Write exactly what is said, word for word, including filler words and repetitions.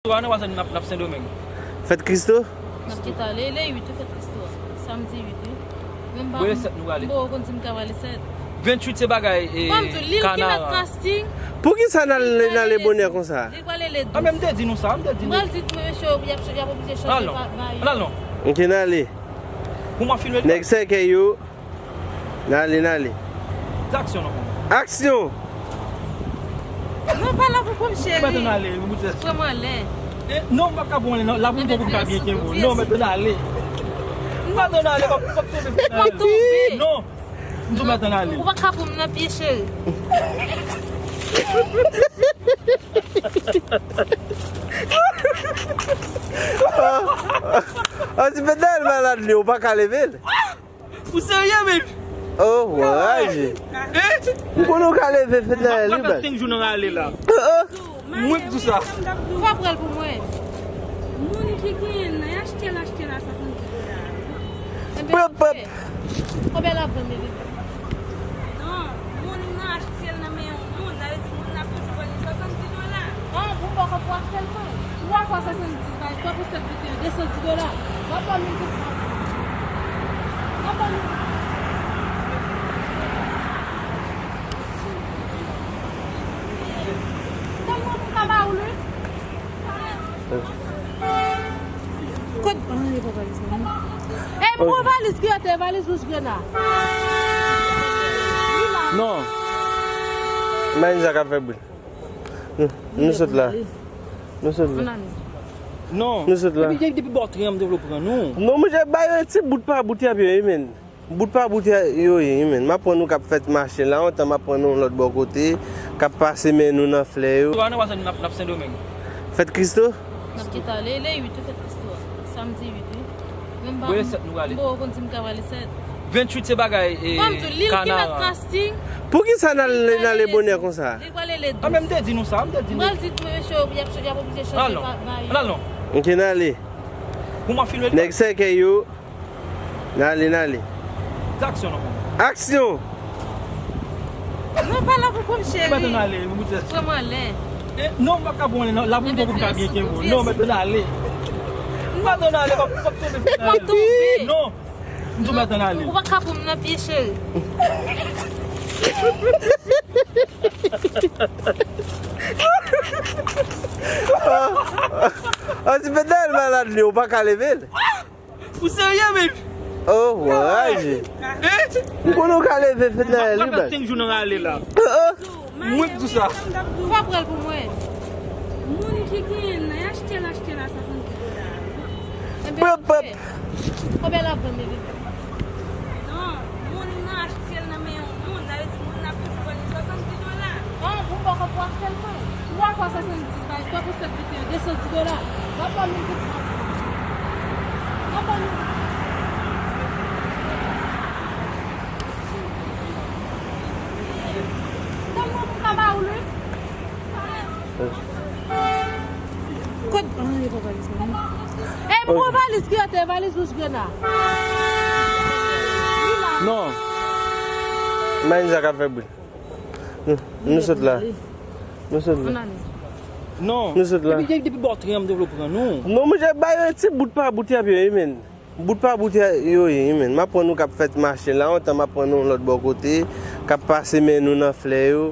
Swa nan wazan n ap, n ap Sendomeng. Fèt Kristo? N ap kite ale, le uit wi, fèt Kristo a. Samdi uit wi. Menm pa. Bon, le sèt nou prale. Bon, ou konn si m ka prale sèt. Venntuit se bagay, e, kanaran. Pou ki sa n al, n ale bonè konsa? Li prale le douz. A, men m te di nou sa, m te di nou. M pral di tou mesye yo, y ap, y ap oblije chanje ba, ba yo. N al non. Ok, n ale. Pou m ap filme l. Nèg sèkèy yo. N ale, n ale. Aksyon non. Aksyon! Non, pa la pou kòm cheri. Mwen pa tann ale, mwen boutè. Pran mwen anlè. E, non, m pa ka pran anlè, non. La pou m pran pou m ka byen kenbe w. Non, mwen pa tann ale. Mwen pa tann ale, m ap, m ap tonbe. M ap tonbe. Non. M di w mwen pa tann ale. Ou pa ka pran m nan pye, cheri. Ah, ti Fednel malad li, ou pa ka leve l. Ou serye, baby? Oh, wè, raje. Hein? M konnen w ka leve Fednel li, baz. Senk jou nan rale la. Mwen k di w sa. Fò pral pou mwen. Moun ki genyen nan, y achte l, achte l a swasanndis dola. Pèp, pèp. Konbyen l ap vann li? Non, moun nan achte l nan men yon moun, sa vle di moun nan ap toujou vann li swasanndis dola. Ah, pou m poko pou achte l mwen. Twa fwa swasanndis, bay twa pou sèt vit de san dis dola. W ap ban m yon kout. W ap ban m yon. Tann mwen pou m ka ba ou l wi. Kot, ah, li pa valiz mwen. E m pran valiz ki atè, valiz wouj grenn la. Non. Imajine sa k ap fè bri. Nou, nou sot la. Nou sot la. Non. Nou sot la. Depi, depi bò tren an m te vle pran nou. Non, monchè, bay yo ti bout pa bout y ap yo, wi, men. Bout pa bout yo ye, wi, men. M ap pran nou k ap fèt mache la, yon tan m ap pran nou lòt bò kote, k ap pase men nou nan flè yo. Swa nan wazan n ap, n ap Sendomeng. Fèt Kristo? N ap kite ale, le uit wi, fèt Kristo a. Samdi uit wi. Menm pa. Bon, le sèt nou prale. Bon, ou konn si m ka prale sèt. Venntuit se bagay, e, kanaran. Pou ki sa n al, n ale bonè konsa? Li prale le douz. A, men m te di nou sa, m te di nou. M pral di tou mesye yo, y ap, y ap oblije chanje ba, ba yo. N al non. Ok, n ale. Pou m ap filme l. Nèg sèkèy yo. N ale, n ale. Aksyon non. Aksyon! Non, pa la pou kòm cheri. Mwen pa tann ale, mwen boutè. Pran mwen anlè. E, non, m pa ka pran anlè, non. La pou m poko pou m ka byen kenbe w. Non, mwen pa tann ale. Mwen pa tann ale, m ap, m ap tonbe. M ap tonbe. Non. M di w pa tann ale. Ou pa ka pran m nan pye, cheri. Ah, ti Fednel malad li, ou pa ka leve l. Ou serye, baby? Oh, raje. Hein? M konnen w ka leve Fednel li, baz. Senk jou nan rale la. Mwen k di w sa. Fò pran l pou mwen. Moun ki genyen nan, y achte l, achte l a swasanndis dola. Pèp, pèp. Konbyen l ap vann li? Non, moun nan achte l nan men yon moun, sa vle di moun nan ap toujou vann li swasanndis dola. Ah, pou m poko pou achte l mwen. Twa fwa swasanndis, bay twa pou sèt vit de san dis dola. W ap ban m yon kout. W ap ban m yon. Tann mwen pou m ka ba ou l wi. Kot, ah, li pa valiz mwen. E m pran valiz ki atè, valiz wouj grenn la. Non. Imajine sa k ap fè bri. Nou, nou sot la. Nou sot la. Non. Nou sot la. Depi, depi bò tren an m te vle pran nou. Non, monchè, bay yo ti bout pa bout y ap yo, wi, men. Bout pa bout yo ye, wi, men. M ap pran nou k ap fèt mache la, yon tan m ap pran nou lòt bò kote, k ap pase men nou nan flè yo.